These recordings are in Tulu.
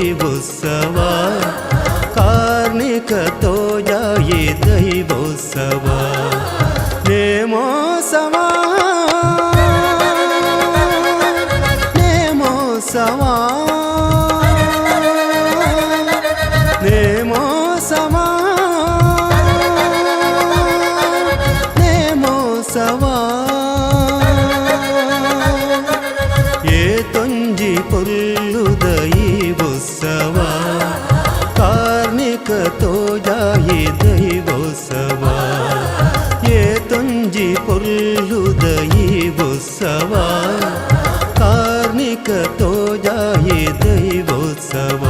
ದೈವೋತ್ಸವ ಕಾರ್ಣಿಕ ತೋಜಾಯಿ ದೈವೋತ್ಸವ ನೇಮೋತ್ಸವ ನೇಮೋತ್ಸವ ನೇಮೋತ್ಸವ ನೇಮೋತ್ಸವ ಏತೊಂಜಿ ಪೊರ್ಲುದ ಈ ಉತ್ಸವ ಕಾರ್ಣಿಕ ತೋಜಾಯಿ ದೈವೋತ್ಸವ ಏತೊಂಜಿ ಪೊರ್ಲುದ ಈ ಉತ್ಸವ ಕಾರ್ಣಿಕ ತೋಜಾಯಿ ದೈವೋತ್ಸವ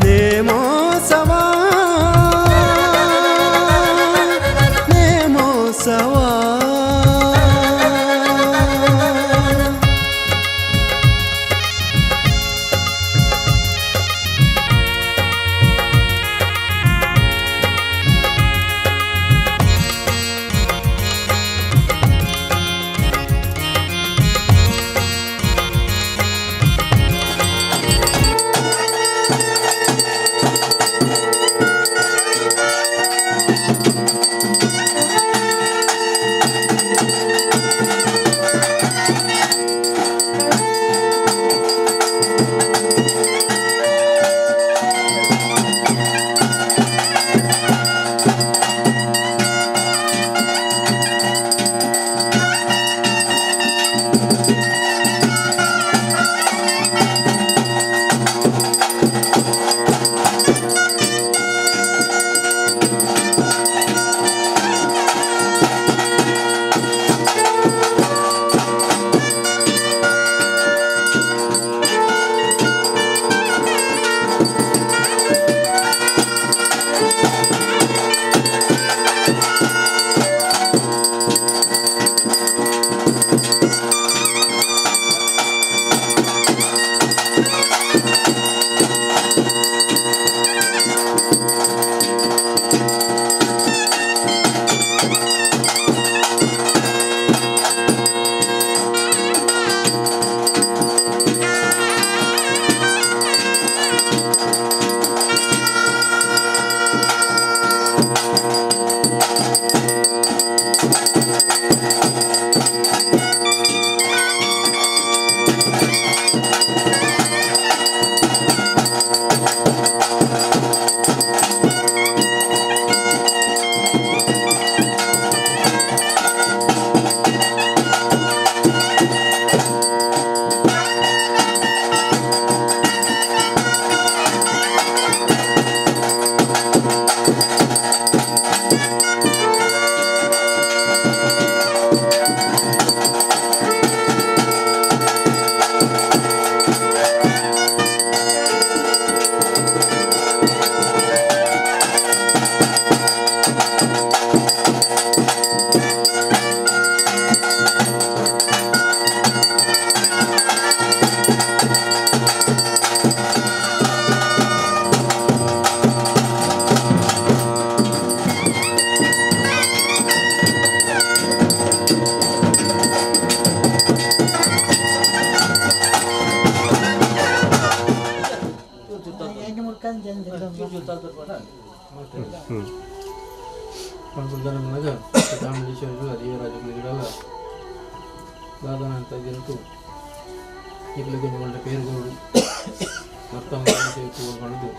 ನೇಮೋತ್ಸವ ನೇಮೋತ್ಸವ.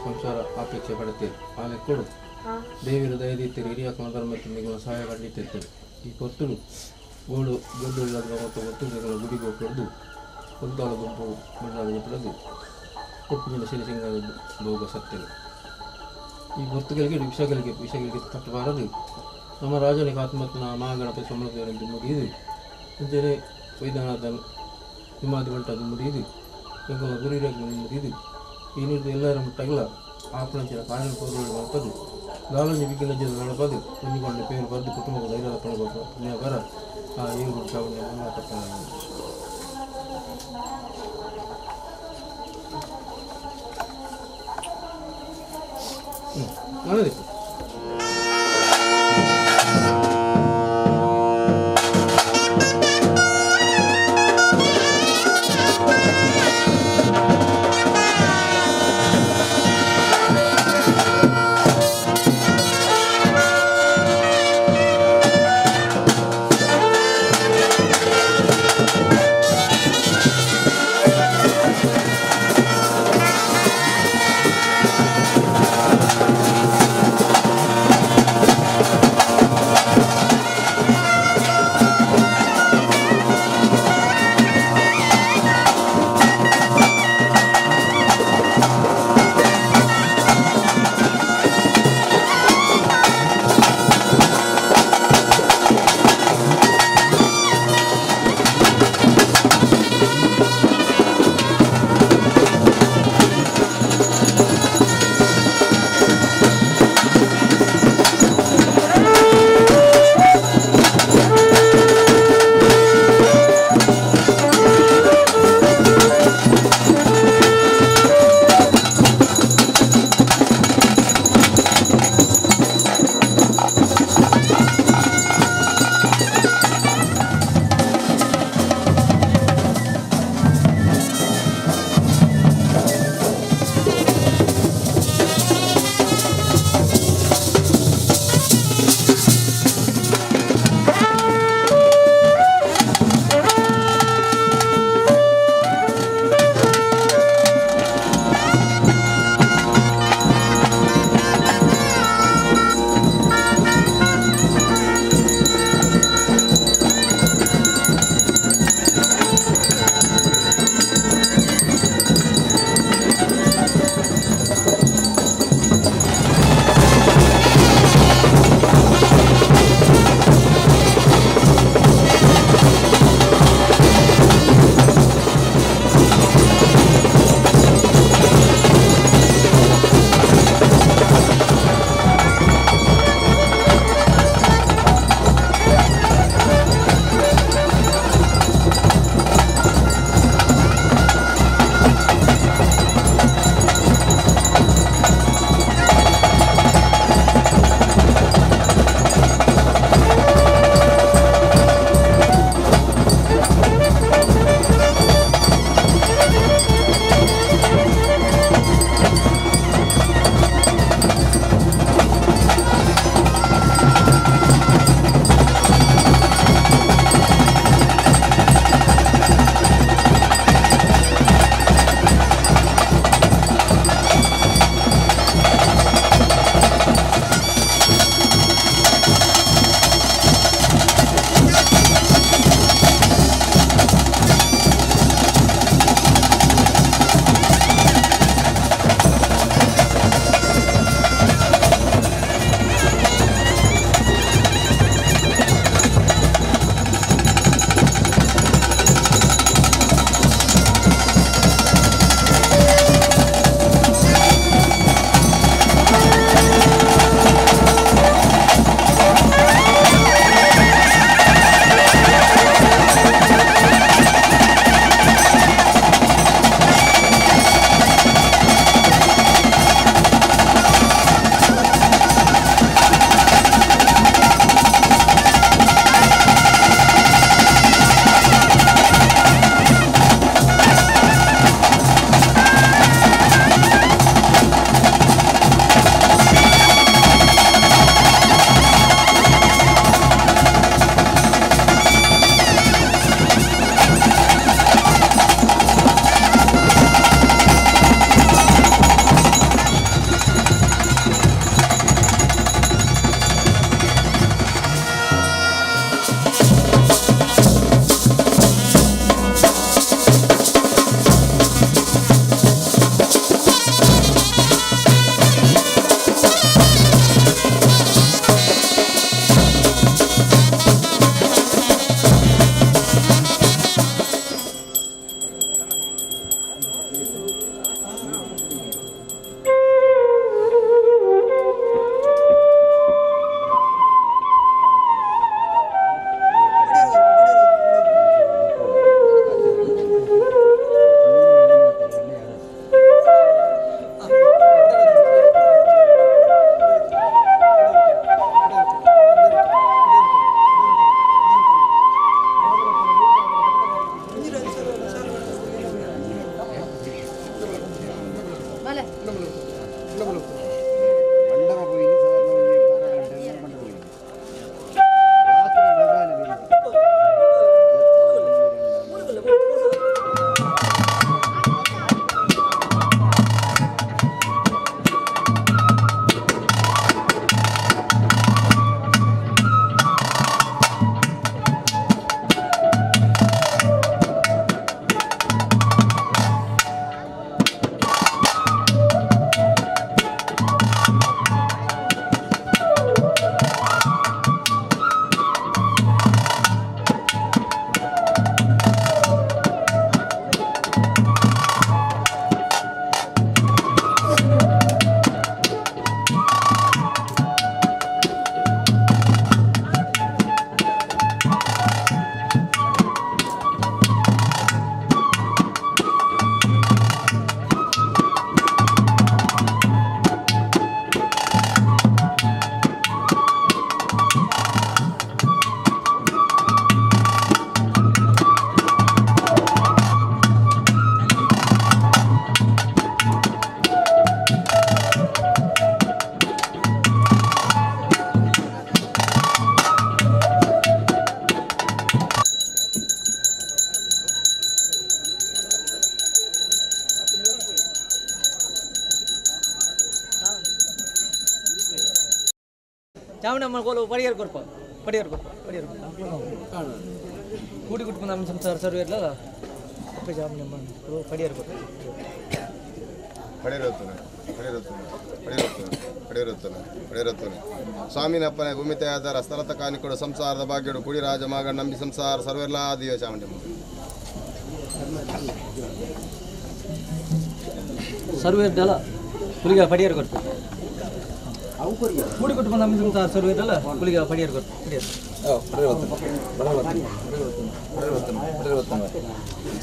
ಸಂಸಾರ ಅಪೇಕ್ಷೆ ಪಡುತ್ತೇವೆ. ಆಲೆಕ್ಕಳು ದೇವಿರ ದಯದೀತರು ಹಿರಿಯಾಕನ ಧರ್ಮಕ್ಕೆ ನಿಗಳ ಸಹಾಯ ಕಂಡಿತಿರ್ತೇವೆ. ಈ ಪೊರ್ತುಡು ಗೋಡು ಗೊಡ್ಡು ಮತ್ತು ಒತ್ತುಗಳು ಗುಡಿಗೆ ಪಡೆದು ಒಂದಾಳ ಗುಂಪು ಮಂಡಾಳಿಗೆ ಪಡೆದು ಕೊಪ್ಪಿನ ಸಿರಿಸಿಂಗದ ಭೋಗ ಸತ್ಯಗಳು. ಈ ಹೊರ್ತುಗಳಿಗೆ ವಿಷಗಳಿಗೆ ವಿಷಗಳಿಗೆ ತಟ್ಟಬಾರದು. ನಮ್ಮ ರಾಜನಿಗೆ ಆತ್ಮತ್ನ ಮಹಾಗಣಪತಿ ಸೋಮದೇವರೆಂದು ಮುಗಿಯಿದು ಅಂಚನೆ ವೈದ್ಯನಾಥನ ಹಿಮಾದಿ ಬಂಟದ್ದು ಮುಗಿಯಿದು ಎಂಕಲ ಗುರಿರಾಗಿ ಮುಗಿಯಿದು ಈ ನೀರು ಎಲ್ಲರ ಮುಟ್ಟಗಲ ಆಪಣಂಚಿನ ಕಾರಣ ಪೌರುಗಳು ಮಲ್ಪದು ದಾಲಂಜಿ ಬಿಗಿನ ಜನ ನಡಪದು ಒಂಜಿಕೊಂಡ ಪೇರು ಬರೆದು ಕುಟುಂಬದ ಧೈರ್ಯದ ಪಣಬೇಕು ಪುಣ್ಯಕರ ಆ ಏಳು ಚಾವಣಿ ಮನ್ನಾಕತ್ತ. ಹ್ಞೂ. ಮಂಡಪ ಪೋಯಿನಿ ಸಾಧಾರಣ ಒಂಜಿ 12 ಗಂಟೆ ಮಂಡಪ ಪೋಯಿನಿ. ರಾತ್ರಿ ಮಗಾನೆ ಬೇರೆ. ಚಾಮುಂಡಮ್ಮ ಕೋಲು ಪಡಿಯರ್ ಕೊರ್ಪ ಪಡಿಯರ್ ಕೊರ್ಪ ಪಡಿಯರ್ ಕೊರ್ಪ ಕೂಡಿ ಕುಟುಂಬ ನಮ್ಮ ಸಂಸಾರ ಸರ್ವ ಇರಲ್ಲ ಅಪ್ಪ ಚಾಮುಂಡಮ್ಮ ಪಡಿಯರ್ ಕೊರ್ಪ. ಪಡೆಯಿರುತ್ತಾನೆ ಪಡೆಯಿರುತ್ತಾನೆ ಪಡೆಯಿರುತ್ತಾನೆ ಪಡೆಯಿರುತ್ತಾನೆ ಪಡೆಯಿರುತ್ತಾನೆ. ಸ್ವಾಮಿನಪ್ಪನೆ ಭೂಮಿತಾಯದರ ಸ್ಥಳತ ಕಾಣಿಕೊಡು ಸಂಸಾರದ ಭಾಗ್ಯಡು ಕುಡಿ ರಾಜ ಮಗ ನಂಬಿ ಸಂಸಾರ ಸರ್ವೆಲ್ಲ ದಿವ ಚಾಮುಂಡಮ್ಮ. ಸರ್ವ ಇರ್ದಲ್ಲ ಕುಲಿಗ ಪಡಿಯರ್ ಕೊರ್ಪ. ಕೂಡಿ ಕುಟುಂಬ ನಮ್ಮ ಸಂಸಾರ ಸರ್ವ ಇರಲ್ಲ ಕುಲಿಗ ಪಡಿಯರ್ ಕೊರ್ಪ ಪಡಿಯರ್.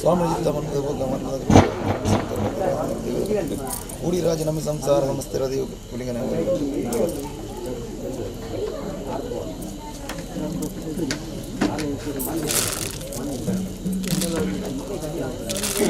ಸ್ವಾಮಿ ಕೂಡಿ ರಾಜ ನಮ್ಮ ಸಂಸಾರ ಸಮಸ್ತರ ದೇವ ಕುಲಿಂಗನ. ಿ.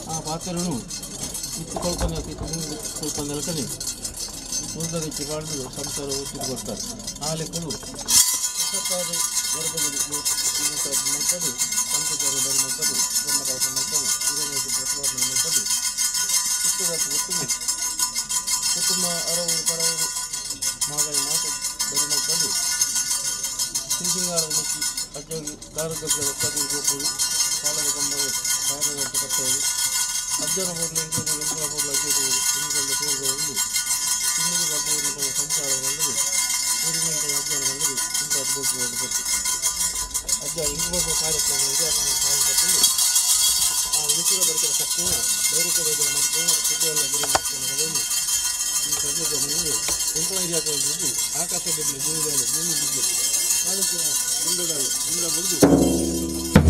ಆ ಪಾತ್ರನು ಇತ್ತು ಕೊಳ್ಕೊಂಡು ಸ್ವಲ್ಪ ನೆಲಕನೆ ಮುಂದರಿಚಿ ಕಾಣಲು ಸಂಸಾರ ಒತ್ತಿಗೆ ಕೊಡ್ತಾರೆ ಆಲೆಕ್ಕಳು ಹೊಸತಾದ ಗರ್ಭಗುಡಿ ಮಲ್ಪದು ಪಂಚಚಾರ ಬರಿ ಮಲ್ಪದು ಬ್ರಹ್ಮಕಲಶ ಮಲ್ಪದು ಹಿರಣ್ಯ ಪ್ರತಿವರ್ಣ ಮಲ್ಪದು ಹುಟ್ಟುವ ಒತ್ತಿಗೆ ಕುಟುಂಬ ಅರವರು ಪರವರು ಮಗಳ ಮಾತು ಬರಿ ಮಲ್ಪದು ಸಿಂಗಾರದ ಮುಚ್ಚಿ ಅಜ್ಜಾಗಿ ಕಾರದಗ್ಗ ಒತ್ತಾಗಿ ಗೋಪುರು ಕಾಲದ ಕಂಬ ಕಾರದ ಕಟ್ಟೋದು ಅಜ್ಜನ ಬೋರ್ಲು ಎಂಟು ಎಂಟರ ಬೋರ್ಲು ಅಜ್ಜ ತಿಂಗಳ ತೇರ್ಗಳು ತಿನ್ನಿಗೆ ಬಗ್ಗುವ ಸಂಸಾರಗಳಲ್ಲಿ ಊರಿನ ಅಜ್ಜನ ಬಂದರು ಇಂಥ ಬೋರ್ಲು ಗೊತ್ತು ಅಜ್ಜ ಇಂಗ್ಲೋಕ ಕಾರ್ಯಕ್ರಮ ಇದೆ ಕಾರ್ಯಕ್ರಮದಲ್ಲಿ ಆ ಋತುರ ಬರಿಕೆದ ಶಕ್ತಿಯ ದೈರಿಕ ವೈದ್ಯರ ಮಾಡ್ಕೊಂಡು ಸಿದ್ಧವಲ್ಲ ಗುರಿ ಮಾಡ್ಕೊಂಡು ಈ ಸದ್ಯದ ಮನೆಯು ಕುಂಕುಮ ಹಿರಿಯಾಕೊಂಡು ಆಕಾಶ ಬಿಡ್ಲಿ ಭೂಮಿ ಮೇಲೆ ಭೂಮಿ ಬಿಡ್ಲಿ ಕಾಲಕ್ಕೆ ಗುಂಡಾಡಲು ಗುಂಡ ಬಡಿದು.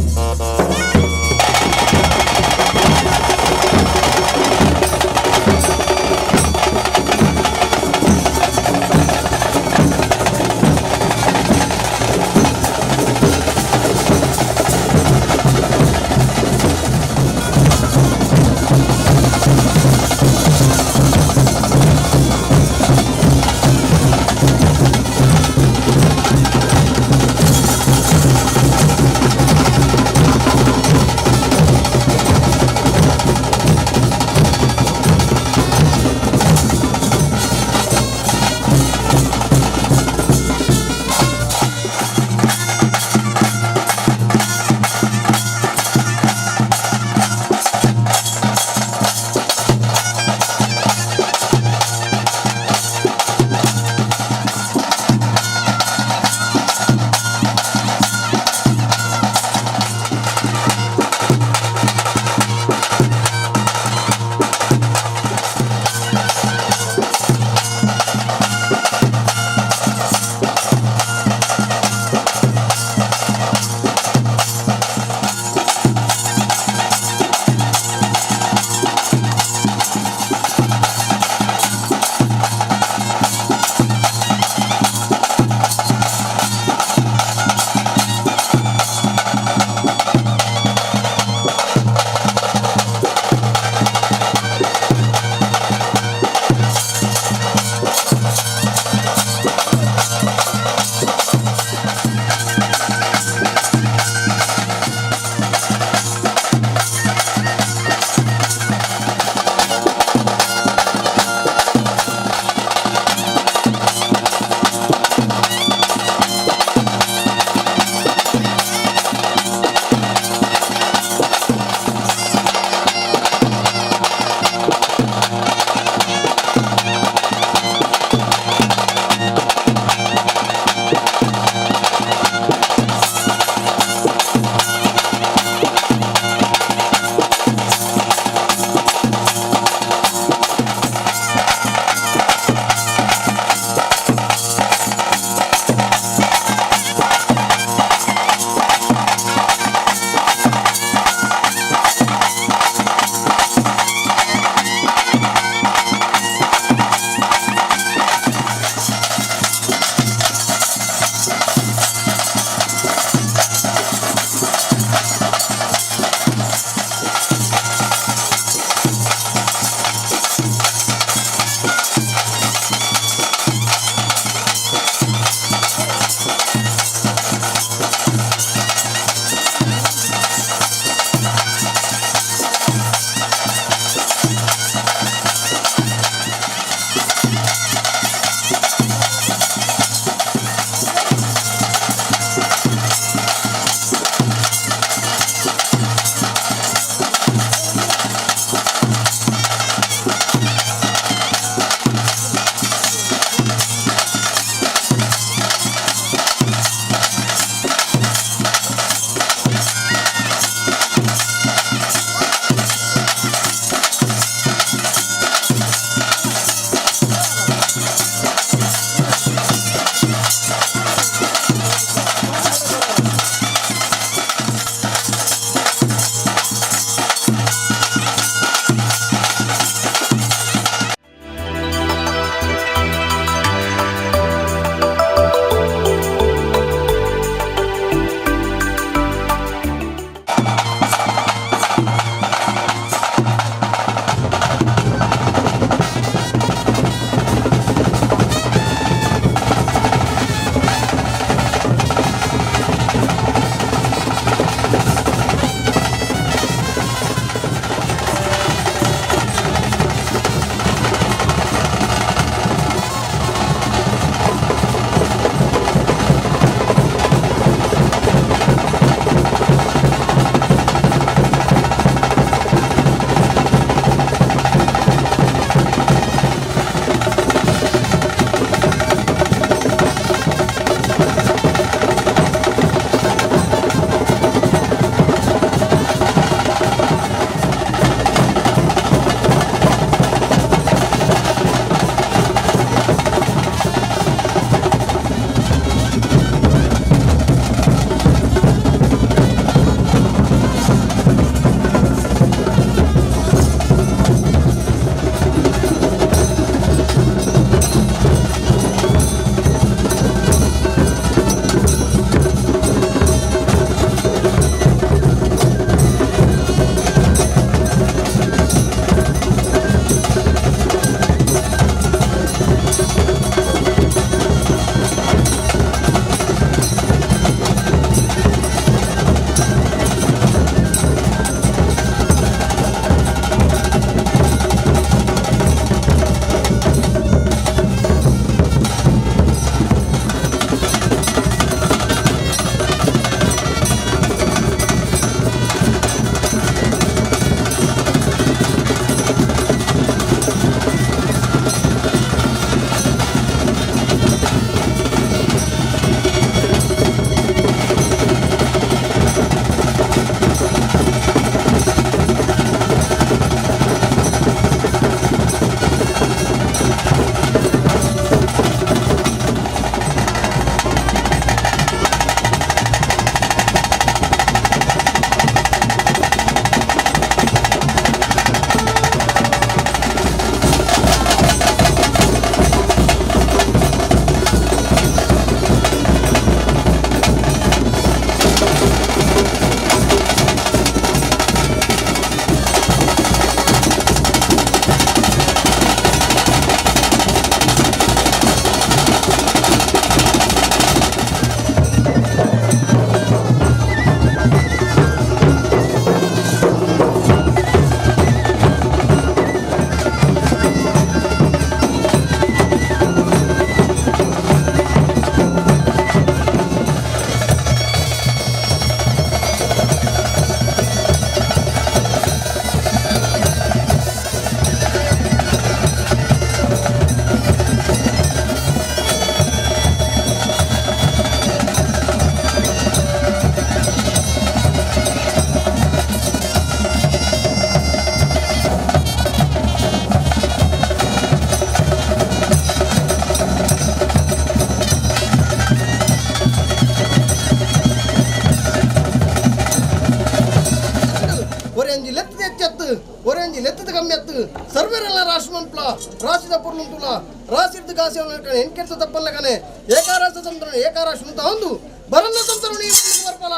ಒಂಜಿ ಲೆತ್ತದ ಕಮ್ಮಿ ಅತ್ತು ಸರ್ವೆರೆಲ್ಲ ರಾಶಿ ಮನ್ಪ್ಲ ರಾಶಿದ ಪೊರ್ಲುಂತುಲ ರಾಶಿರ್ದು ಕಾಸಿ ಎನ್ಕೆರ್ತ ತಪ್ಪಲ್ಲ ಕನೆ ಏಕಾರಾಶ ಸಂತರಣ ಏಕಾರಾಶಿ ಅಂತ ಒಂದು ಬರನ್ನ ಸಂತರಣ ಈ ಬರ್ಪಲ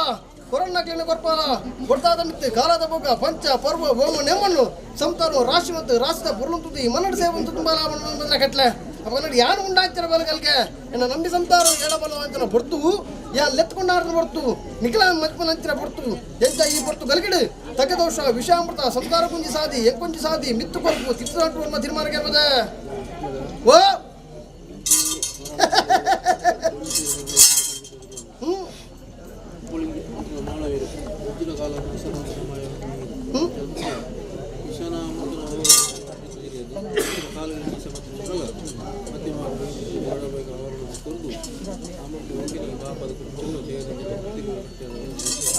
ಕೊರನ್ನ ಕ್ಲೀನ ಕೊರ್ಪಾಲ ಕೊಡ್ತಾದ ಮಿತ್ತು ಕಾಲದ ಭೋಗ ಪಂಚ ಪರ್ವ ಭೋಮ ನೆಮ್ಮಣ್ಣು ಸಂತಾನ ರಾಶಿ ಮತ್ತು ರಾಶಿದ ಪೊರ್ಲುಂತುದು ಈ ಮನ್ನಡ ಸೇವಂತು ತುಂಬ ಲಾಭ ಬಂದ್ರೆ ಕಟ್ಲೆ ಅಪ್ಪ ಕನ್ನಡ ಯಾನು ಉಂಡಾಂಚನ ಬಲಗಲ್ಗೆ ಎನ್ನ ನಂಬಿ ಸಂತಾರ ಹೇಳಬಲ್ಲ ಅಂಚನ ಬೊರ್ತು ಯಾ ಲೆತ್ಕೊಂಡಾರನ ಬೊರ್ತು ನಿಖಲ ಮಜ್ಪನ ಅಂಚಿನ ಬೊರ್ತು ಎಂಚ ಈ ಬೊರ್ತು ಗಲ್ಗಿಡು ತಗದೋಷ ವಿಷಾಮೃತ ಸಂತಾರ ಕುಂಜಿ ಸಾದಿ ಎಂಕೊಂಜಿ ಸಾದಿ ಮಿತ್ತು ಕೊರ್ಪು ತಿಪ್ಪು ಅನ್ನ ತೀರ್ಮಾನ ಕೇಳ್ಬದೆ ಓ ಹ್ಮ್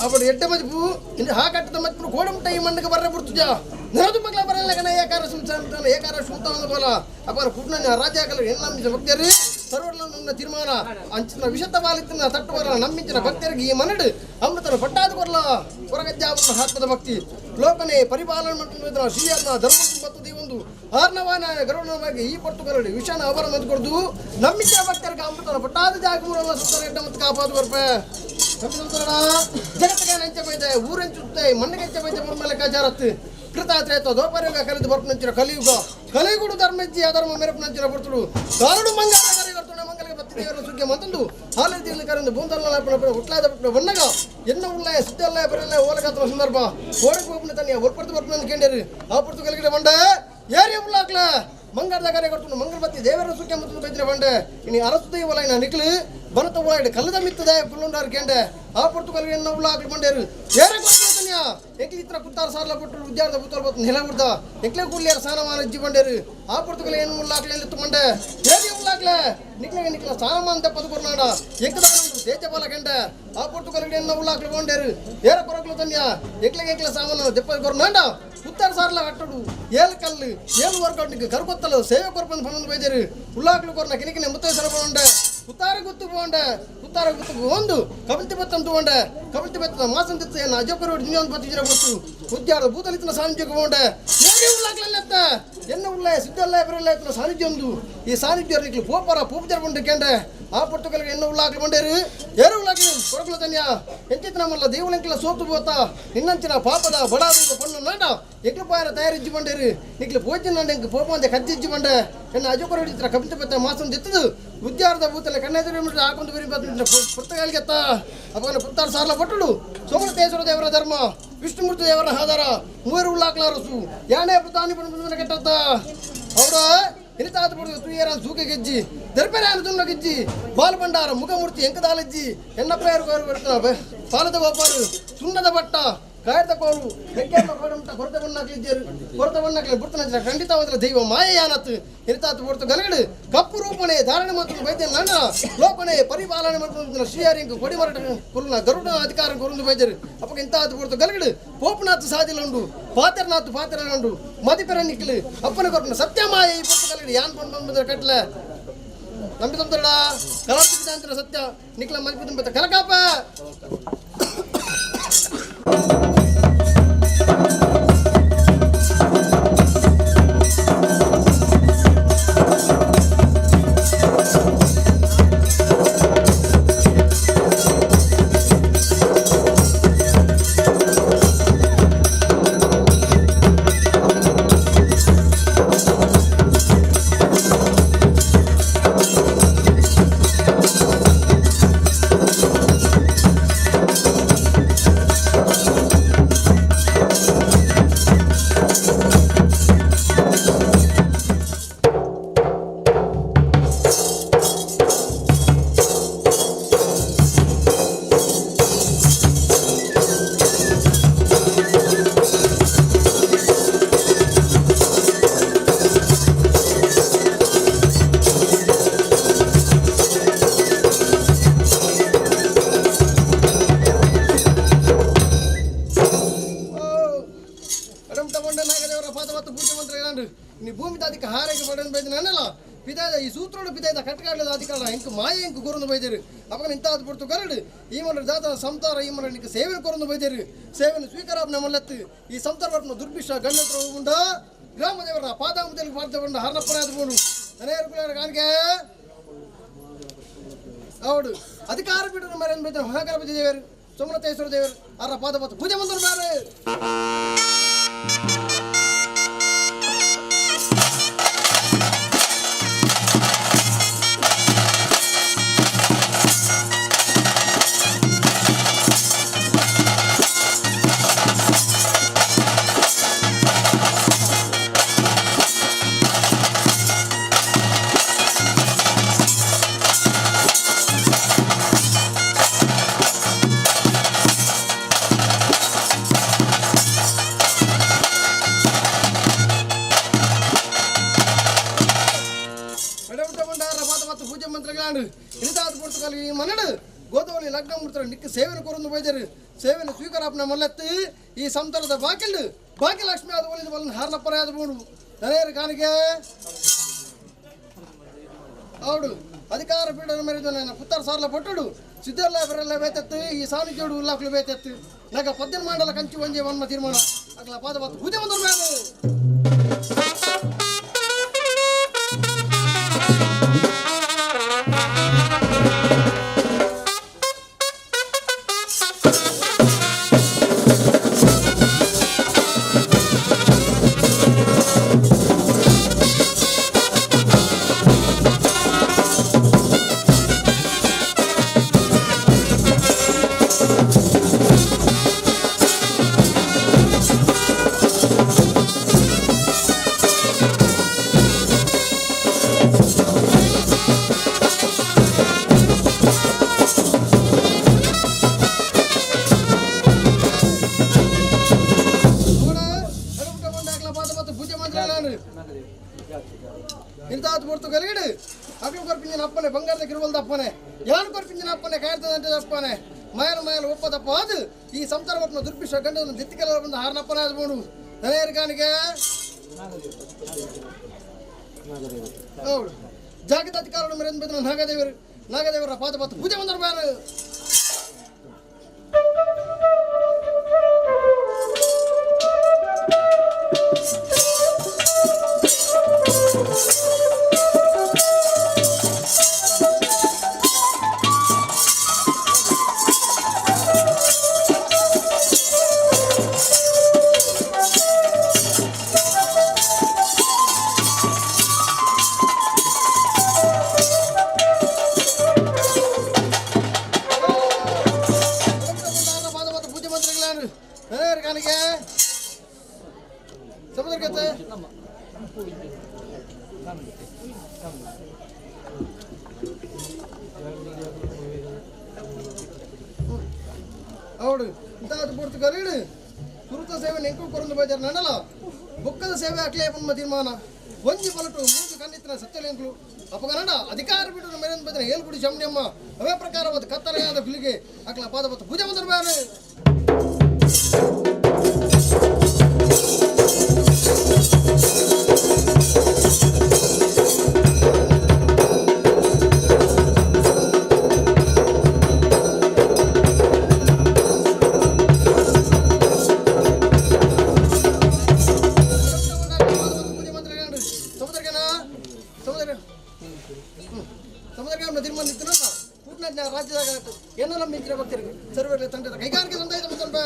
ಅప్పుడు ಎಡ್ಡೆ ಮಜ್ಪು ಇನ್ನು ಹಾ ಕಟ್ಟದ ಮಜ್ಪು ಗೋಡಂಟ ಈ ಮಣ್ಣಿಗೆ ಬರ್ರೆ ಬಿಡ್ತುಜ ನಿರದು ಮಗ್ಲ ಬರಲ್ಲ ಕಣ ಏಕಾರ ಸಂಸಾರ ಏಕಾರ ಶೂತ ಬೋಲ ಅಪರ ಕುಡ್ನ ರಾಜ್ಯ ಹಾಕಲ್ಲ ಹೆಣ್ಣು ಭಕ್ತರು ಸರ್ವರ್ಲ ತೀರ್ಮಾನ ಅಂಚಿನ ವಿಷತ ಬಾಲಿತ್ತಿನ ತಟ್ಟು ಬರಲ್ಲ ನಮ್ಮಿಂಚಿನ ಭಕ್ತರಿಗೆ ಈ ಮನಡು ಅಮೃತನ ಪಟ್ಟಾದ ಕೊರಲ ಹೊರಗಜ್ಜಾವನ ಆತ್ಮದ ಭಕ್ತಿ ಲೋಕನೇ ಪರಿಪಾಲನೆ ಮಾಡಿದ ಶ್ರೀಯನ್ನ ಧರ್ಮ ಮತ್ತು ದೇವೊಂದು ಆರ್ನವಾನ ಗರುಡನವಾಗಿ ಈ ಪಟ್ಟು ಕರಡಿ ವಿಷನ ಅವರ ಮಂದು ಕೊಡ್ದು ನಮ್ಮಿಂಚಿನ ಭಕ್ತರಿಗೆ ಅಮೃತನ ಪಟ್ಟಾದ ಜಾಗ ಮೂರಲ್ಲ ಸುತ್ತರ ಎಡ್ಡ ಮತ್ತು ಕಾಪಾದು ಬರ್ಪೆ ಜಗತ್ತಿಗೆ ನಂಚ ಬೈದೆ ಊರೆಂಚುತ್ತೆ ಮಣ್ಣಿಗೆ ಹೆಂಚ ಬೈದೆ ಲೆಕ್ಕಾಚಾರತ್ತು ಕೃತಾತ್ರೇತ ದೋಪರ್ಯುಗ ಕಲಿದು ಬರ್ಪನಂಚಿನ ಕಲಿಯುಗ ಕಲಿಗುಡು ಧರ್ಮಜ್ಜಿ ಅಧರ್ಮ ಮೆರಪನಂಚಿನ ಬರ್ತುಡು ಕಾರಡು ಮಂಗಲ ಕರೆಗರ್ತುಣ ಮಂಗಲಿಗೆ ಬತ್ತಿ ದೇವರ ಸುಗ್ಗಿ ಮಂತಂದು ಹಾಲು ತಿಳಿ ಕರೆಂದು ಬೂಂದಲ್ಲ ಹುಟ್ಲಾದ ಬಣ್ಣಗ ಎನ್ನ ಉಳ್ಳ ಸಿದ್ದಲ್ಲ ಬರಲ್ಲ ಓಲಗಾತ್ರ ಸಂದರ್ಭ ಓಡಕ್ಕೆ ಹೋಗ್ನ ತನ್ನಿ ಒರ್ಪಡ್ತು ಬರ್ಪನ ಕೇಂದ್ರಿ ಆ ಪುರ್ತು ಕಲಿಗಡೆ ಬಂಡ ಏರಿಯ ಉಳ್ಳಾಕ್ಲ ಮಂಗರದ ಕರೆ ಕೊಡ್ತು ಮಂಗಲಬತ್ತಿ ದೇವರ ಸುಖ್ಯ ಮತ್ತು ಬೈದ್ರೆ ಬಂಡೆ ಇನಿ ಅರಸು ದೈವಲ ಇನ್ನ ನಿಕ್ಲು ಬನತ ಉಳ್ಳಾಡಿ ಕಲ್ಲದ ಮಿತ್ತದ ಕುಲ್ಲುಂಡಾರ್ ಕೇಂಡೆ ಆ ಪೊರ್ತು ಕಲ್ಗೆ ಎನ್ನ ಉಳ್ಳಾಕ್ಲು ಬಂಡೇರು ಏರೆ ಕೊಡ್ತನ್ಯಾ ಎಂಕ್ಲಿ ಇತ್ರ ಕುತ್ತಾರ ಸಾರ್ಲ ಪಟ್ಟು ಉದ್ಯಾರದ ಬುತ್ತಲ್ ಬತ್ತು ನೆಲ ಬಿಡ್ದ ಎಂಕ್ಲೆ ಕೂಲಿಯಾರ ಸ್ಥಾನಮಾನ ಇಜ್ಜಿ ಬಂಡೇರು ಆ ಪೊರ್ತು ಕಲ್ಗೆ ಎನ್ನ ಉಳ್ಳಾಕ್ಲೆ ಎಲ್ಲಿತ್ತು ಬಂಡೆ ಏರಿ ಉಳ್ಳಾಕ್ಲೆ ನಿಕ್ಲೆಗೆ ನಿಕ್ಲ ಸ್ಥಾನಮಾನ ತೆಪ್ಪದು ಕೊರ್ನಾಡ ಎಂಕದಾನ ತೇಜಪಾಲ ಕೆಂಡೆ ಆ ಪೊರ್ತು ಕಲ್ಗೆ ಎನ್ನ ಉಳ್ಳಾಕ್ಲು ಬಂಡೇರು ಏರ ಕೊರಕ್ಲು ತನ್ಯಾ ಎಂಕ್ಲೆಗೆ ಎಂಕ್ಲ ಸಾಮಾನು ದೆಪ್ಪದು ಕೊರ್ನಾಡ ಉತ್ತರ ಸಾರ್ಲ ಕಟ್ಟಡು ಏಳು ಕಲ್ಲು ಏಳು ವರ್ಕೌಟ್ ಕರ್ಕೊತ್ತಲು ಸೇವೆ ಕೊರ್ಪಂದು ಪನ್ನೊಂದು ಬೈದೇರು ಉಳ್ಳಾಕ್ಲು ಕೊರ್ನ ಕಿನಿಕಿನ ಮುತ್ತೈ ಸರಪೊಂಡೆ ಉತ್ತಾರ ಗುತ್ತು ಪೋಂಡೆ ಉತ್ತಾರ ಗುತ್ತು ಒಂದು ಕಬಿಲ್ತಿ ಬತ್ತಂ ತಗೊಂಡೆ ಕಬಿಲ್ತಿ ಬತ್ತದ ಮಾಸಂ ತಿತ್ತ ಏನು ಅಜಪರು ಇನ್ನೊಂದು ಬತ್ತಿಜಿರ ಬತ್ತು ಉದ್ಯಾರ ಭೂತಲಿತ್ತಿನ ಸಾನ್ನಿಧ್ಯಕ್ಕೆ ಹೋಂಡೆ ಏನೇ ಉಳ್ಳಾಕ್ಲಲ್ಲತ್ತ ಎನ್ನ ಉಳ್ಳ ಸಿದ್ದಲ್ಲ ಬರಲ್ಲ ಇತ್ತಿನ ಸಾನ್ನಿಧ್ಯ ಒಂದು ಈ ಸಾನ್ನಿಧ್ಯ ನಿಕ್ಲು ಪೋಪರ ಪೂಪಜರ ಬಂಡು ಕೇಂಡೆ ಆ ಪೊರ್ತುಗಲ್ಗೆ ಎನ್ನ ಉಳ್ಳಾಕ್ಲು ಬಂಡೇರು ಏರು ಉಳ್ಳಾಕ್ಲು ಕೊರಕ್ಲು ತನ್ಯಾ ಎಂಚಿತ್ ನಮ್ಮಲ್ಲ ದೇವಲಂಕಿಲ ಸೋತು ಬೋತ ನಿನ್ನಂಚಿನ ಪಾಪದ ಬಡ ಪಣ್ಣು ನಾಡ ಎಕ್ಲು ಪಾಯರ ತಯಾರಿಜ್ಜಿ ಬಂಡೇರು ನಿಕ್ಲು ಪೋಚಿನ ನಾಡ ಎಂಕ್ ಪೋಪಂದೆ ಕಜ್ಜಿಜ್ಜಿ ಬಂಡೆ ಎನ್ನ ಅಜಪರು ಹಿಡಿತ್ರ ಕಬಿಲ್ತಿ ಬತ್ತ ಮಾಸಂ ದಿತ್ತದು ಉದ್ಯಾರದ ಭೂತಲೆ ಕಣ್ಣೆದುರು ಹಾಕೊಂಡು ಬರಿ ಪುರ್ತಗಾಲಿಗೆತ್ತ ಅಪಗನ ಪುತ್ತಾರ ಸಾರ್ಲ ಪಟ್ಟುಡು ಸೋಮತೇಶ್ವರ ದೇವರ ಧರ್ಮ ವಿಷ್ಣುಮೂರ್ತಿ ದೇವರ ಆಧಾರ ಮೂವರು ಉಳ್ಳಾಕ್ಲಾರಸು ಯಾನೇ ಪ್ರಧಾನಿ ಪಂಡ ಕೆಟ್ಟತ್ತ ಅವರ ಇನಿತಾತ ಪಡೆದ ತುಯ್ಯರ ಸೂಕೆ ಗೆಜ್ಜಿ ದರ್ಪೆರಾಯನ ತುಣ್ಣ ಗೆಜ್ಜಿ ಬಾಲ್ ಭಂಡಾರ ಮುಖಮೂರ್ತಿ ಎಂಕದಾಲಜ್ಜಿ ಎನ್ನಪ್ಪಯ್ಯರು ಪಾಲದ ಗೋಪಾರು ಸುಣ್ಣದ ಬಟ್ಟ ಕಾಯದ ಕೋಲು ಬೆಂಕಿಯಮ್ಮ ಕೋಡಂಟ ಕೊರತೆ ಬಣ್ಣಾಕ್ಲಿದ್ದರು ಕೊರತೆ ಬಣ್ಣಾಕ್ಲಿ ಬುರ್ತನ ಖಂಡಿತವಾದ ದೈವ ಮಾಯೆಯಾನತ್ತು ಇನಿತಾತ ಪೊರ್ತು ಗಲಗಡು ಕಪ್ಪು ರೂಪಣೆ ಧಾರಣೆ ಮತ್ತು ವೈದ್ಯ ನನ್ನ ಲೋಕನೆ ಪರಿಪಾಲನೆ ಮತ್ತು ಶ್ರೀಹರಿಂಗ್ ಕೊಡಿಮರಟ ಕುಲ್ನ ಗರುಡ ಅಧಿಕಾರ ಕುರುಂದು ವೈದ್ಯರು ಅಪ್ಪಗೆ ಇಂತಾದ ಪೊರ್ತು ಗಲಗಡು ಪೋಪನಾಥ್ ಸಾದಿಲುಂಡು ಪಾತ್ರನಾಥ್ ಪಾತ್ರನುಂಡು ಮದಿಪೆರ ನಿಕ್ಲು ಅಪ್ಪನ ಕೊರಪನ ಸತ್ಯಮಾಯ ಈ ಪೊರ್ತು ಗಲಗಡು ಯಾನ್ ಪಂಡ್ ಬಂದ್ರೆ ಕಟ್ಲೆ ನಂಬಿ ತಂತರಡ ಕಲಾಪಿತ ಸತ್ಯ ನಿಕ್ಲ ಮದಿಪಿ ತುಂಬ ಕಲಕಾಪ. ಈ ಸೂತ್ರಡು ಬಿದ್ದಾಯ್ದ ಕಟ್ಟಗಾಡದ ಅಧಿಕಾರ ಎಂಕ್ ಮಾಯ ಎಂಕ್ ಕೊರೊಂದು ಬೈದೇರು ಅಪಗ ಇಂತಾದ ಪೊರ್ತು ಕರಡು ಈ ಮನ ದಾದ ಸಂತಾರ ಈ ಮನ ನಿಕ್ಕ ಸೇವೆ ಕೊರೊಂದು ಬೈದೇರು ಸೇವೆಯನ್ನು ಸ್ವೀಕಾರ ಮಲ್ಲತ್ತು ಈ ಸಂತಾರ ಬರ್ಪುನ ದುರ್ಭಿಷ ಗಂಡತ್ರ ಉಂಡ ಗ್ರಾಮ ದೇವರ ಪಾದಾಮುದೆಲ್ ಪಾರ್ದ ಹರ್ನಪ್ಪನಾದ ಬೋಡು ಮನೆಯರು ಕಾಣಿಕೆ ಹೌದು ಅಧಿಕಾರ ಬಿಟ್ಟರು ಮರೇನು ಬೈದ ಮಹಾಗಣಪತಿ ದೇವರು ಸೋಮನಾಥೇಶ್ವರ ದೇವರು ಅರ ಪಾದ ಪತ್ತು ಪೂಜೆ ಬಂದರು ಬೇರೆ ಪೂಜೆ ಮಂತ್ರಗಳಾಂಡು ಇಳಿದಾದ ಪುರ್ತಕಾಲಿ ಈ ಮನಡು ಗೋದವಳಿ ಲಗ್ನ ಮುಡ್ತಾರೆ ನಿಕ್ಕ ಸೇವೆನ ಕೊರೊಂದು ಬೈದರು ಸೇವೆನ ಸ್ವೀಕಾರಾಪನ ಮಲ್ಲತ್ತು ಈ ಸಂತರದ ಬಾಕಿಲ್ ಭಾಗ್ಯಲಕ್ಷ್ಮಿ ಆದ ಒಲಿದ ಬಲ್ಲ ಹಾರ್ನಪ್ಪರ ಆದ ಬೋಡು ತಲೆಯರು ಕಾಣಿಕೆ ಅವಡು ಅಧಿಕಾರ ಪೀಡನ ಮೇರಿದ ನನ್ನ ಪುತ್ತರ ಸಾರ್ಲ ಪಟ್ಟುಡು ಸಿದ್ದರ್ಲ ಬರಲ್ಲ ಬೇತೆತ್ತು ಈ ಸಾನಿಧ್ಯೋಡು ಉಲ್ಲಾಕ್ಲು ಬೇತೆತ್ತು ನಗ ಪದ್ಯನ ಮಾಡಲ ಕಂಚು ಒಂಜೆ ವನ್ಮ ತೀರ್ಮಾನ ಅಗ್ಲ ಪಾದ ಪತ್ತು ಪೂಜೆ ಬಂದರು ಮೇಲೆ ಇಂತಾದ ಪೊರ್ತು ಕಲಿಗಡು ಅಕ್ಲು ಕೊರ್ಪಿಂಜಿನ ಅಪ್ಪನೆ ಬಂಗಾರದ ಕಿರುವಲ್ದ ಅಪ್ಪನೆ ಯಾನು ಕೊರ್ಪಿಂಜಿನ ಅಪ್ಪನೆ ಕಾಯ್ತದಂತೆ ಅಪ್ಪನೆ ಮಾಯನ ಮಾಯನ ಒಪ್ಪದಪ್ಪ ಅದು ಈ ಸಂಸಾರ ಒಪ್ಪನ ದುರ್ಭಿಷ ಗಂಡನ ದಿತ್ತಿಕೆಲ್ಲ ಬಂದ ಹಾರನಪ್ಪನ ಆದ್ಬೋಡು ನನೇರು ಕಾಣಿಕೆ ಹೌದು ಜಾಗದ ಅಧಿಕಾರವನ್ನು ಮೇರೆ ಬಂದ ನಾಗದೇವರು ನಾಗದೇವರ ಪಾದ ಪತ್ತು ಪೂಜೆ ಬಂದರು ಬೇರೆ ಸಮುದ್ರಕ್ಕೆ ಹೌದು ಇಂತಾದ ಪೂರ್ತಿ ಕರೀಡು ಸುರುತ ಸೇವೆ ನೆಂಕು ಕೊರಂದು ಬೈದಾರ ನಡಲ ಬೊಕ್ಕದ ಸೇವೆ ಅಕ್ಲೇ ಪುಣ್ಮ ತೀರ್ಮಾನ ಒಂಜಿ ಬಲಟು ಮೂಜು ಕಣ್ಣಿತ್ತಿನ ಸತ್ಯಲೆಂಕ್ಲು ಅಪಗನಡ ಅಧಿಕಾರ ಬಿಟ್ಟು ಮೇರೆ ಬೈದಾರ ಏಳ್ಗುಡಿ ಶಮನಿಯಮ್ಮ ಅವೇ ಪ್ರಕಾರವಾದ ಕತ್ತಲೆಯಾದ ಹುಲಿಗೆ ಅಕ್ಲ ಪಾದ ಪತ್ತು ಪೂಜೆ ಬಂದರು ಬೇರೆ ಸರ್ವರ ತಂಡದ ಕೈಗಾರಿಕೆ ಸಂದಾಯದ ಮುಸಲ್ಪ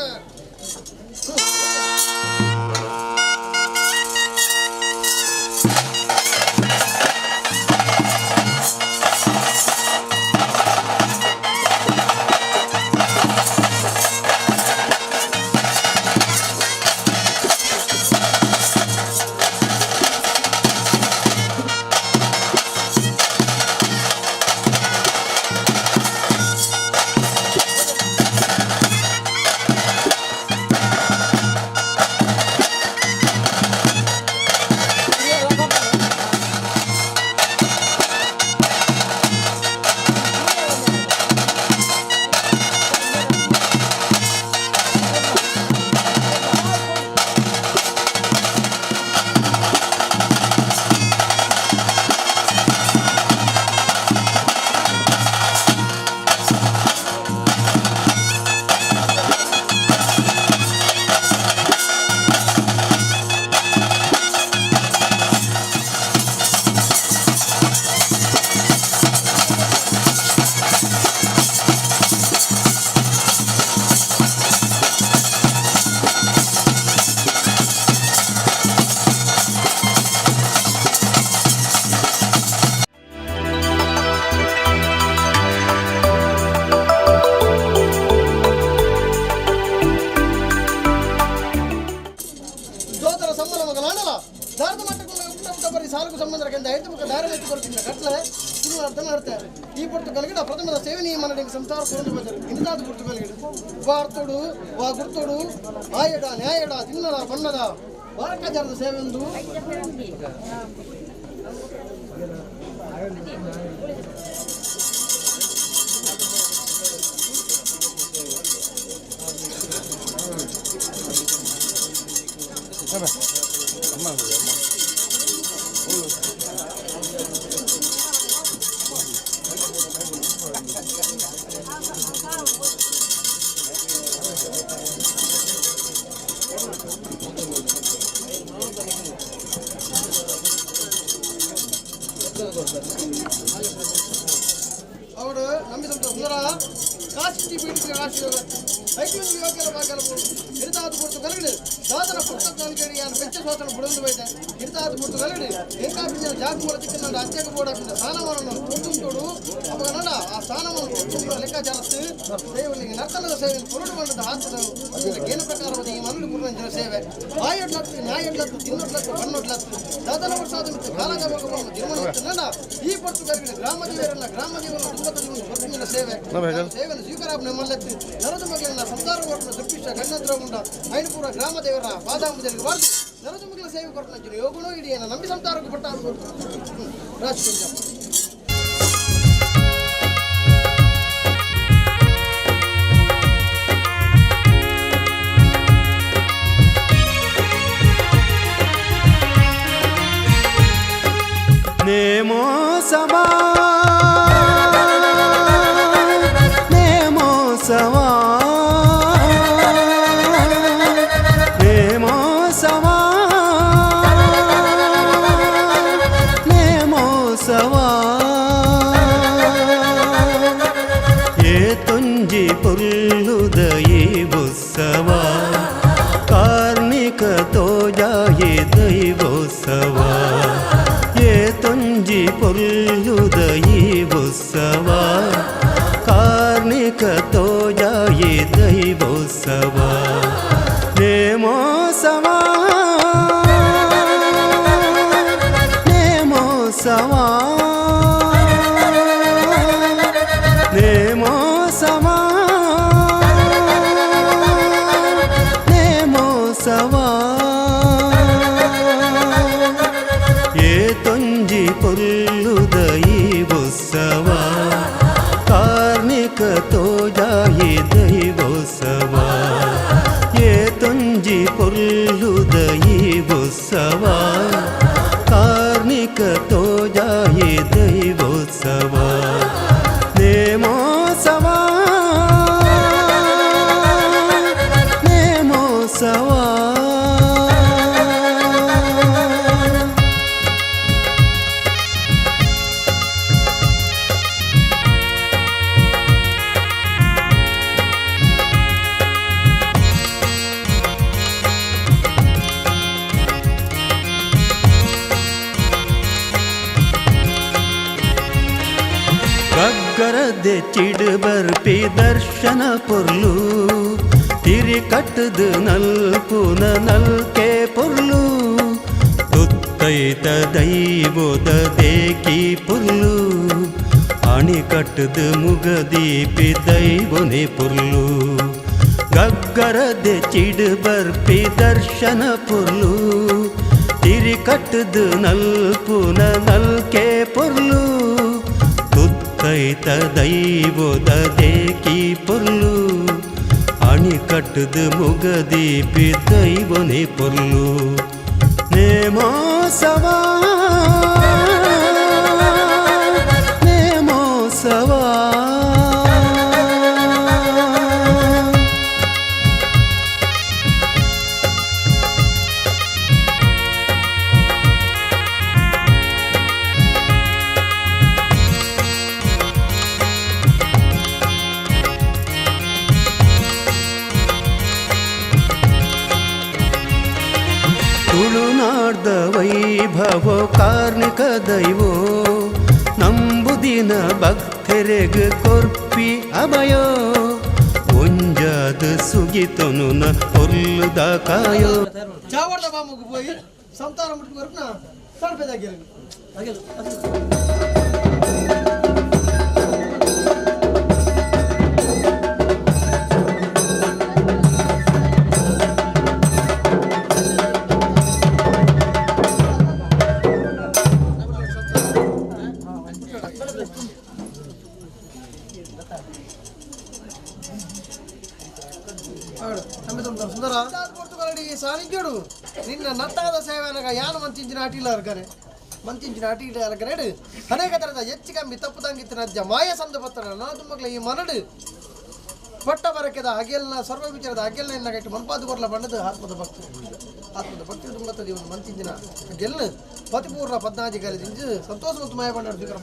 ಈ ಪೊರ್ತು ಕಲಗಿಡ ಪ್ರಥಮದ ಸೇವನೀಯ ಮನಡಿಗೆ ಸಂಸಾರ ಪೂರ್ಣ ಬಜರು ಇಂದಾದ ಪೊರ್ತು ಕಲಗಿಡ ವಾರ್ತೋಡು ವಾ ಗುರ್ತೋಡು ಆಯಡ ನ್ಯಾಯಡ ತಿನ್ನದ ಬಣ್ಣದ ವಾರಕಾಚಾರದ ಸೇವೆ ಒಂದು ಅವರು ನಂಬಿದಂತ ಸುಂದರ ಕಾಶಿ ಪೀಡಿತ ಕಾಶಿ ಐಕ್ಯೊಂದು ಯೋಗ್ಯರ ಭಾಗ್ಯರ ಹಿರಿದಾದ ಪುರ್ತು ಕಲಗಡಿ ದಾದನ ಪುಸ್ತಕ ಯಾನು ಬೆಚ್ಚ ಸ್ವಾತನ ಬುಡಂದು ಬೈತೆ ಹಿರಿದಾದ ಪುರ್ತು ಕಲಗಡಿ ಏಕಾಪಿಂಜನ ಜಾತಿ ಮೂಲ ಚಿಕ್ಕನ ಅತ್ಯಗ ಬೋಡಾಪಿಂದ ಸ್ಥಾನಮಾನವನ್ನು ತೊಂದುಂಟೋಡು ಅವಾಗ ಆ ಸ್ಥಾನಮಾನ ತುಂಬ ಲೆಕ್ಕಾಚಾರತ್ತು ಸೇವೆಗೆ ನರ್ತನದ ಸೇವೆ ಪುರುಡು ಬಂದದ ಹಾಕದ ಗೇನ ಪ್ರಕಾರವಾದ ಈ ಮನಲು ಪುರುಂಜನ ಸೇವೆ ಆಯಡ್ಲತ್ತು ನ್ಯಾಯಡ್ಲತ್ತು ತಿನ್ನೊಡ್ಲತ್ತು ಬಣ್ಣೊಡ್ಲತ್ತು ದಾದನ ವರ್ಷಾದ ಮತ್ತು ಕಾಲಗಮನ ತಿರುಮಲ ಈ ಪಟ್ಟು ಕಲಗಡಿ ಗ್ರಾಮ ದೇವರನ್ನ ಗ್ರಾಮ ದೇವರನ್ನ ತುಂಬ ಸೇವೆ ಸೇವೆಯನ್ನು ಸ್ವೀಕಾರ ನಮ್ಮಲ್ಲತ್ತು ನರದ ಮಗನ ಸಂಸಾರ ಕೊಟ್ಟನ ದುರ್ಪಿಷ್ಟ ಗಣ್ಣದ್ರಗುಂಡ ಐನಪುರ ಗ್ರಾಮ ದೇವರ ಪಾದಾಂಬುಜರಿಗೆ ಬಾರ್ದು ನರದ ಮಗನ ಸೇವೆ ಕೊಟ್ಟನ ಯೋಗುಣೋ ಇಡಿಯನ್ನ ನಂಬಿ ಸಂಸಾರಕ್ಕೆ ಪಟ್ಟ ರಾಜ್ ನೇಮೋ ಸವಾ ನೇಮೋ ಸವಾ ನೇಮೋ ಸವಾ ನೇಮೋ ಸವಾ ಏ ತುಂಜಿ ಪುಲ್ಲುದ ಈ ಉತ್ಸವ ಕಾರ್ಮಿಕ ತೋಜಾಯಿ ದೈವೋತ್ಸವ ಏ ತುಂಜಿ ಪೊಲ್ಲುದ ಈ ಉತ್ಸವ ಕಾರ್ಮಿಕ ತೋಜಾಯಿ ದೈವೋತ್ಸವ ನೇಮೋತ್ಸವ ನೇಮೋತ್ಸವ ನೇಮೋತ್ಸವ ನೇಮೋತ್ಸವ ಏ ತೊಂಜಿ ಪೊಲ್ಲುದ ಈ ಉತ್ಸವ ಕಾರ್ಮಿಕ ತೋಜಾಯಿ ದೈವೋತ್ಸವ ಏ ತೊಂಜಿ ಪೊಲ್ಲುದ ಈ ಉತ್ಸವ ಕಾರ್ಮಿಕ ತೋಜಾಯಿ ದೈವೋತ್ಸವ ನೇಮೋತ್ಸವ ನೇಮೋತ್ಸವ. ಗಗ್ಗರದೆ ಚಿಡುಬರ್ಪಿ ದರ್ಶನ ಪೊರ್ಲು ತಿರಿ ಕಟ್ಟದು ನಲ್ಪುನ ನಲ್ಕೆ ಪೊರ್ಲು ತುತ್ತೈತ ದೈವೋದ ದೇಕಿ ಪೊರ್ಲು ಅಣಿ ಕಟ್ಟದು ಮುಗದೀಪಿ ದೈವನೆ ಪೊರ್ಲು ಗಗ್ಗರದೆ ಚಿಡುಬರ್ಪಿ ದರ್ಶನ ಪೊರ್ಲು ತಿರಿ ಕಟ್ಟದು ನಲ್ಪುನ ನಲ್ಕೆ ಪೊರ್ಲು ತುತ್ತೈತ ದೈವೋದ ದೇಕಿ ಪೊರ್ಲು ಅಣಿ ಕಟ್ಟದು ಮುಗದೀಪಿ ದೈವನೆ ಪೊರ್ಲು ನೇಮೋತ್ಸವ ನೇಮೋತ್ಸವ. ತುಳುನಾಡ್ದ ವೈಭವ ಕಾರ್ಣಿಕ ದೈವೋ ನಂಬುದಿನ ಭಕ್ತರೆಗ್ ಕೊರ್ಪಿ ಅಭಯೋ ಒಂಜಾದ ಸುಗಿತನು ನ ಪೊರ್ಲುದ ಕಾಯೋ ಚಾವರ್ದ ಬಾಮುಗು ಪೋಯಿ ಸಂತಾರ ಮುಟ್ಟು ಬರುಪ್ನ ತಡಪೆದಾಗಿರು. ಅಗಿಲು ಅಗಿಲು. ಸುಂದರ ಪೊರ್ತುಗಲಡಿ ಸಾನಿಧ್ಯುಡು ನಿನ್ನ ನಟ್ಟಗದ ಸೇವೆನಗ ಯಾನು ಮಂಚಿಂಚಿನ ಅಟಿಲ ಅರ್ಗನೆ ಮಂಚಿಂಚಿನ ಅಟಿಲ ಅರ್ಗನೆಡು ಅನೇಕ ತರದ ಹೆಚ್ಚು ಕಮ್ಮಿ ತಪ್ಪು ತಂಗಿತ್ತಿನ ಅಜ್ಜ ಮಾಯ ಸಂದು ಬತ್ತನ ನಾದುಮಗ್ಲ ಈ ಮನಡು ಪಟ್ಟ ಬರಕೆದ ಅಗೆಲ್ನ ಸರ್ವ ವಿಚಾರದ ಅಗೆಲ್ನ ಎನ್ನ ಕಟ್ಟಿ ಮನ್ಪಾದು ಕೊರ್ಲ ಬಂಡದು ಆತ್ಮದ ಭಕ್ತಿ ಆತ್ಮದ ಭಕ್ತಿ ತುಂಬತ್ತದ ಇವನು ಮಂಚಿಂಚಿನ ಗೆಲ್ಲು ಪತಿಪೂರ್ಣ ಪದ್ನಾಜಿ ಕಲಿದಿಂಜು ಸಂತೋಷ ಮತ್ತು ಮಾಯ ಬಂಡಾಡು ಸ್ವೀಕಾರ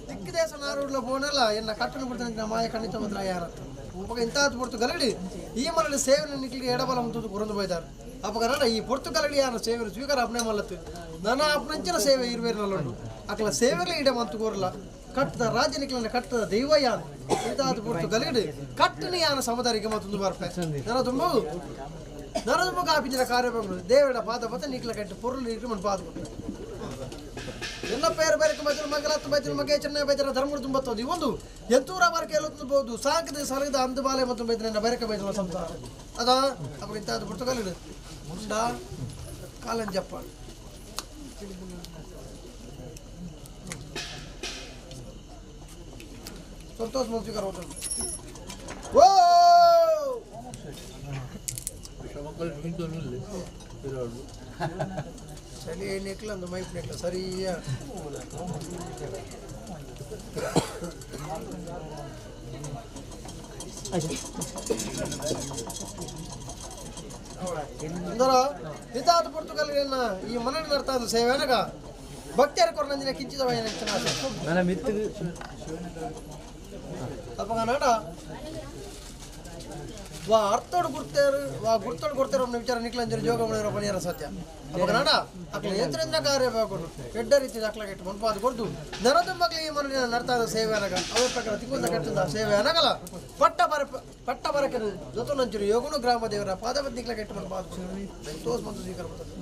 ದಿಕ್ಕು ದೇಶ ನಾರುಡ್ಲ ಬೋನಲ್ಲ ಎನ್ನ ಕಟ್ಟಣ ಬಿಡ್ತಾನೆ ಮಾಯ ಖಂಡಿತ ಮಾತ್ರ ಯಾರತ್ತ ಅಪಗ ಇಂತಾದ್ ಪೊರ್ತು ಗಲಡಿ ಈ ಮನಲಿ ಸೇವನೆ ನಿಕ್ಲಿಗೆ ಎಡಬಲ ಮುಂತು ಕುರಂದು పోయిದಾరు ಅಪಗ ನಡ ಈ ಪೊರ್ತು ಗಲಡಿ ಯಾರ ಸೇವೆ ಸ್ವೀಕಾರ ಅಪ್ನೆ ಮಲ್ಲತ್ತು ನನ್ನ ಅಪ್ನಂಚಿನ ಸೇವೆ ಇರುವೇರು ನಲ್ಲೊಂಡು ಅಕಲ ಸೇವೆಗಳ ಇಡ ಮಂತು ಕೋರ್ಲ ಕಟ್ಟದ ರಾಜ್ಯ ನಿಕ್ಲನ ಕಟ್ಟದ ದೈವ ಯಾನ್ ಇಂತಾದ್ ಪೊರ್ತು ಗಲಡಿ ಕಟ್ಟನ ಯಾನ ಸಮುದಾಯಕ್ಕೆ ಮತ್ತೊಂದು ಬರ್ಪೆ ನನ ತುಂಬ ನನ ತುಂಬ ಕಾಪಿಂಜಿನ ಕಾರ್ಯ ದೇವಡ ಪಾದ ಪತ್ತ ನಿಕ್ಲ ಕಟ್ಟಿ ಪೊರುಳು ನೀರು ಮನ್ ಪಾದ ಎಲ್ಲ ಪೇರು ಬೇರೆ ಬೈತರು ಮಂಗಲಾತ್ ಬೈತರು ಮಗೆ ಚೆನ್ನೈ ಬೈತರ ಧರ್ಮರು ತುಂಬತ್ತೋದು ಒಂದು ಎಂತೂರ ಬಾರಕೆ ಬಹುದು ಸಾಕದ ಸಲಗದ ಅಂದು ಬಾಲೆ ಮತ್ತು ಬೈತನ ಬೈರಕ ಬೈತನ ಸಂಸಾರ ಅದಾ ಅప్పుడు ಇಂತಾದ ಪುರ್ತಕಲ್ಲಿಡು ಮುಂಡ ಕಾಲಂಜಪ್ಪ ಸಂತೋಷ ಮಂತ್ರಿಕರ ಓ ಚಳಿ ನೆಕ್ಲ ಅಂದು ಮೈಪ್ ನೆಕ್ಲ ಸರಿಯಾ ಸುಂದರ ಹಿತಾದ ಪೊರ್ತುಗಲ್ ಈ ಮನನ ನಡ್ತಾ ಸೇವೆನಗ ಭಕ್ತಿಯರ ಕೊರನಂಜಿನ ಕಿಂಚಿದ ನನ್ನ ಮಿತ್ತು ಅಪ್ಪಗ ನಾಡ ವಾ ಅರ್ಥೋಡು ಗುರ್ತೇರು ವಾ ಗುರ್ತೋಡು ಗುರ್ತೇರು ಅನ್ನೋ ವಿಚಾರ ನಿಕ್ಲಂಜರಿ ಜೋಗ ಮಣಿರೋ ಪಣಿಯರ ಸತ್ಯ ಅಪ್ಪಗ ನಾಡ ಅಕ್ಲ ಯಂತ್ರಿಂದ ಕಾರ್ಯ ಬೇಕು ಎಡ್ಡ ರೀತಿ ಅಕ್ಲ ಕೆಟ್ಟು ಮನ್ಪಾದ ಕೊಡ್ದು ನರದ ಮಗ್ಲಿ ಈ ಮನನ ನಡ್ತಾದ ಸೇವೆ ಅನಗ ಅವೇ ಪ್ರಕಾರ ತಿಂಗುಂದ ಕಟ್ಟದ ಸೇವೆ ಅನಗಲ ಪಟ್ಟ ಬರ ಪಟ್ಟ ಬರಕನು ಜೊತೆ ನಂಚುರು ಯೋಗುನು ಗ್ರಾಮ ದೇವರ ಪಾದಪತಿ ನಿಕ್ಲ ಕೆಟ್ಟು ಮನ್ಪಾದ ಸಂತೋಷ ಮತ್ತು ಸ್ವೀಕಾರ ಮಾಡ್ತದೆ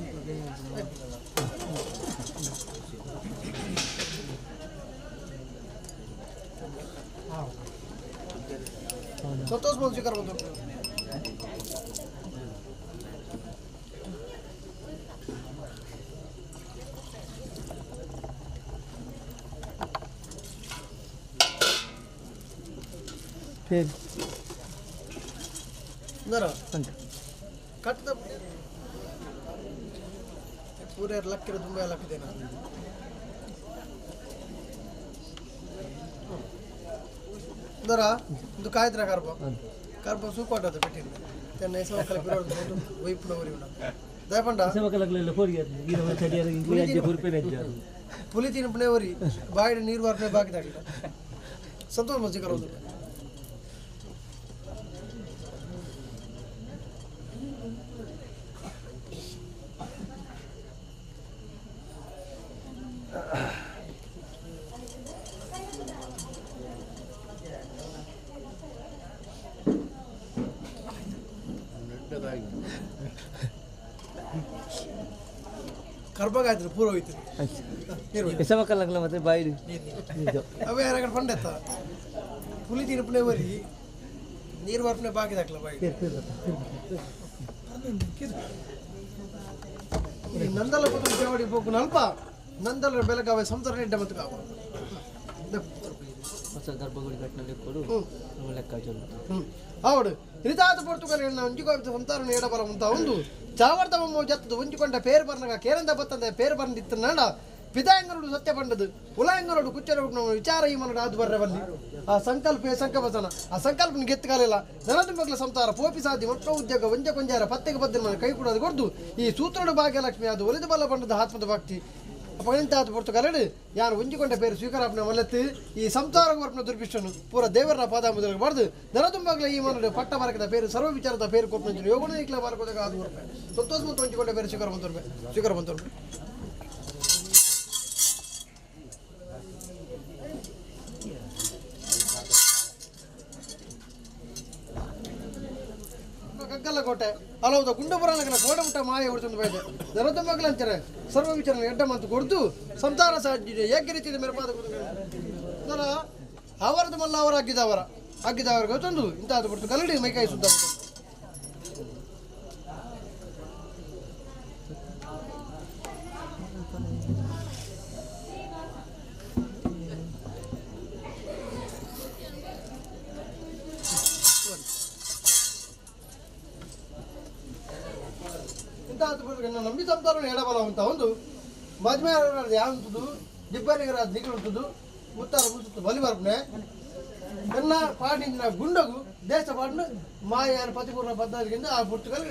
ಸಂತೋಷ ಮತ್ತು ಸ್ವೀಕಾರ ಬಂತು ಫೇಲ್ ಸುಂದರ ಕಟ್ಟದ ಪೂರ ಲಕ್ಕಿರ ತುಂಬ ಲಕ್ಕಿದೆ ನಾನು ಸುಂದರ ಒಂದು ಕಾಯ್ದ್ರ ಕರ್ಪ ಕರ್ಪ ಸೂಪಾಟದ పెట్టింది తెన్న ఇసవకల పిరోడు వైపున ఊరి ದಯಪಂಡ ಇಸಮಕಲಗ್ಲೆಲ್ಲ ಕೋರಿ ಈರ ಚಳಿಯಾರ ಇಂಗ್ಲಿ ಕುರಿಪೇನೆ ಅಜ್ಜಾರು పులి తినుపునే ఊరి బాయిడ నీరు వారినే బాకి తగిన సంతోష మంచి కరవదు ಕರ್ಬಗಾಯ್ತು ಪೂರ್ವ ನೀರು ಇಸಮಕಲಗ್ಲ ಮತ್ತೆ ಬಾಯಿಡು ನಿಜ ಅವೇ ಯಾರ ಪಂಡೆತ್ತ పులి తినుపునే ఊరి నీరు వారినే బాకి తగల బాయి ಈ ನಂದಲ ಪುತ್ರ ದೇವಡಿ ಪೋಕು ನಲ್ಪ ನಂದಲ ಬೆಳಗಾವೆ ಸಂಸಾರ ನೆಡ್ಡ ಮತ್ತು ಕಾವ ಹೊಸ ಗರ್ಭಗುಡಿ ಕಟ್ಟನಲ್ಲಿ ಕೊಡು ಲೆಕ್ಕಾಚಾರ ಆವಡು ರಿತಾದ ಪೋರ್ಚುಗಲ್ ಒಂಜಿಗೋಪಿತ ಸಂಸಾರ ಎಡಬಲ ಮುಂತ ಒಂದು ಚಾವರ್ದ ಮಮ್ಮ ಜತ್ತದು ಒಂಜಿಕೊಂಡ ಪೇರು ಬರ್ನಗ ಕೇರಂದ ಬತ್ತಂದೆ ಪೇರು ಬರ್ನಿತ್ತು ನಾಡ ಪಿತಾಂಗರುಡು ಸತ್ಯ ಪಂಡದು ಉಲಾಂಗರುಡು ಕುಚ್ಚರ ವಿಚಾರ ಈ ಮನಡು ಅದು ಬರ್ರವಲ್ಲಿ ಆ ಸಂಕಲ್ಪ ಸಂಕಲ್ಪಸನ ಆ ಸಂಕಲ್ಪನ ಗೆತ್ತುಕಾಲಿಲ್ಲ ನನದು ಮಗಳ ಸಂಸಾರ ಪೋಪಿ ಸಾಧಿ ಒಟ್ಟ ಉದ್ಯೋಗ ಒಂಜ ಕೊಂಜಾರ ಪತ್ತೆಗೆ ಬದ್ದ ಮನ ಕೈ ಕೂಡ ಕೊಡ್ದು ಈ ಸೂತ್ರಡು ಭಾಗ್ಯಲಕ್ಷ್ಮಿ ಅದು ಒಲಿದು ಬಲ್ಲ ಪಂಡದ ಆತ್ಮದ ಭಕ್ತಿ ಪಗಂತಾದ ಪೊರ್ತುಗಲಡು ಯಾರು ಒಂಜಿಕೊಂಡ ಪೇರು ಸ್ವೀಕಾರಾಪನ ಮಲತ್ತು ಈ ಸಂಸಾರ ವರ್ಪನ ದುರ್ಭಿಷ್ಟನು ಪೂರ ದೇವರ ಪಾದ ಮೊದಲು ಬಾರ್ದು ನರದುಂಬಾಗ್ಲ ಈ ಮನಡು ಪಟ್ಟ ಬರಕದ ಪೇರು ಸರ್ವ ವಿಚಾರದ ಪೇರು ಕೊಟ್ಟು ಯೋಗನ ಈಕ್ಲ ಬಾರಕೋದಾಗ ಅದು ರೂಪಾಯಿ ಸಂತೋಷ ಮತ್ತು ಒಂಜಿಕೊಂಡ ಪೇರು ಸ್ವೀಕಾರ ಬಂತರು ಸ್ವೀಕಾರ ಬಂತರು ಕಗ್ಗಲ್ಲ ಕೋಟೆ ಅಲೌದ ಗುಂಡಪುರಾಣಗಳ ಕೋಡಮುಟ್ಟ ಮಾಯ ಹೊಡ್ತಂದು ಬೈದೆ ನರದುಂಬಾಗ್ಲ ಅಂತಾರೆ ಸರ್ವ ವಿಚಾರ ಎಡ್ಡ ಮಂತು ಕೊಡ್ದು ಸಂಸಾರ ಸಾಧ್ಯ ಏಕೆ ರೀತಿಯ ಮೆರಪಾದ ಅವರದು ಮಲ್ಲ ಅವರ ಅಗ್ಗಿದವರ ಅಗ್ಗಿದವರ ಗೊತ್ತೊಂದು ಇಂತಾದ ಬಿಡ್ತು ಕಲ್ಲಡಿ ಮೈಕಾಯಿ ಸುದ್ದ ಈತಾತ ನಂಬಿ ಸಂಸಾರ ಎಡಬಲ ಅಂತ ಒಂದು ಮಜ್ಮೆ ಯಾವುಂತದ್ದು ದಿಬ್ಬನಿಗರ ನಿಗಳುಂಟುದು ಮುತ್ತಾರ ಮುಸುತ್ತು ಬಲಿ ಬರ್ಪನೆ ಎನ್ನ ಪಾಡಿನ ಗುಂಡಗು ದೇಶ ಪಾಡಿನ ಮಾಯಾನ ಪತಿಪೂರ್ಣ ಪದ್ಧತಿಗಿಂತ ಆ ಪುರ್ತುಗಲ್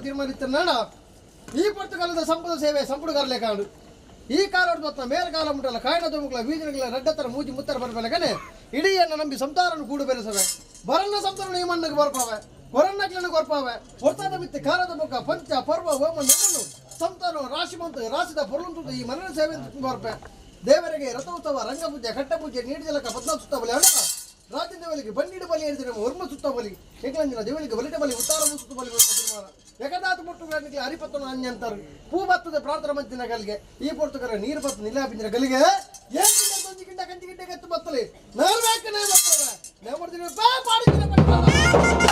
ತೀರ್ಮಾನಿಸ್ತಾನ ಈ ಪರ್ತುಗಾಲದ ಸಂಪದ ಸೇವೆ ಸಂಪುಟಗಾರಲೇ ಕಾಡು ಈ ಕಾಲೋಡ್ ಮೊತ್ತ ಮೇಲ ಕಾಲ ಮುಟ್ಟಲ್ಲ ಕಾಯಣ ತುಮುಕಲ ಬೀಜನಗಳ ರಡ್ಡತ್ತರ ಮೂಜಿ ಮುತ್ತರ ಬರ್ಬೇಕನೆ ಇಡೀಯನ್ನು ನಂಬಿ ಸಂಸಾರನ್ನು ಕೂಡು ಬೆರೆಸವೆ ಬರನ್ನ ಸಂಸಾರ ಈ ಮಣ್ಣಿಗೆ ಬರ್ಪಾವೆ ಕೊರನ್ನಕ್ಲನ್ನು ಕೊರ್ಪಾವೆ ಹೊರತಾದ ಮಿತ್ತ ಕಾಲದ ಮುಖ ಪಂಚ ಪರ್ವ ಹೋಮ ನಮ್ಮನ್ನು ಸಂತಾನ ರಾಶಿ ಮಂತು ರಾಶಿದ ಪೊರುಳುಂಟು ಈ ಮನನ ಸೇವೆ ಬರ್ಪೆ ದೇವರಿಗೆ ರಥೋತ್ಸವ ರಂಗಪೂಜೆ ಕಟ್ಟಪೂಜೆ ನೀಡಿದಲಕ ಪದ್ಮ ಸುತ್ತ ಬಲಿ ಅಣ್ಣ ರಾಜ್ಯ ದೇವಲಿಗೆ ಬನ್ನಿಡು ಬಲಿ ಹೇಳಿದ್ರೆ ಒರ್ಮ ಸುತ್ತ ಬಲಿ ಹೆಗ್ಲಂಜಿನ ದೇವಲಿಗೆ ಬಲಿಟ ಬಲಿ ಉತ್ತಾರ ಸುತ್ತ ಬಲಿ ತೀರ್ಮಾನ ಏಕದಾತ ಮುಟ್ಟು ಹರಿಪತ್ತನ ಅನ್ಯ ಅಂತಾರೆ ಪೂ ಬತ್ತದ ಪ್ರಾರ್ಥನೆ ಮಂಚಿನ ಗಲಿಗೆ ಈ ಪೊರ್ತುಗರ ನೀರು ಬತ್ತು ನಿಲಾಪಿಂಜಿನ ಗಲಿಗೆ ಏನ್ ಗಿಂಡ ಕಂಚಿ ಗಿಂಡ ಎತ್ತು ಬತ್ತಲಿ ನಾಲ್ಕು ನೇ ಬರ್ತವೆ ನೇ ಮಾಡ್ತೀನಿ ಪಾಡಿದ್ರೆ.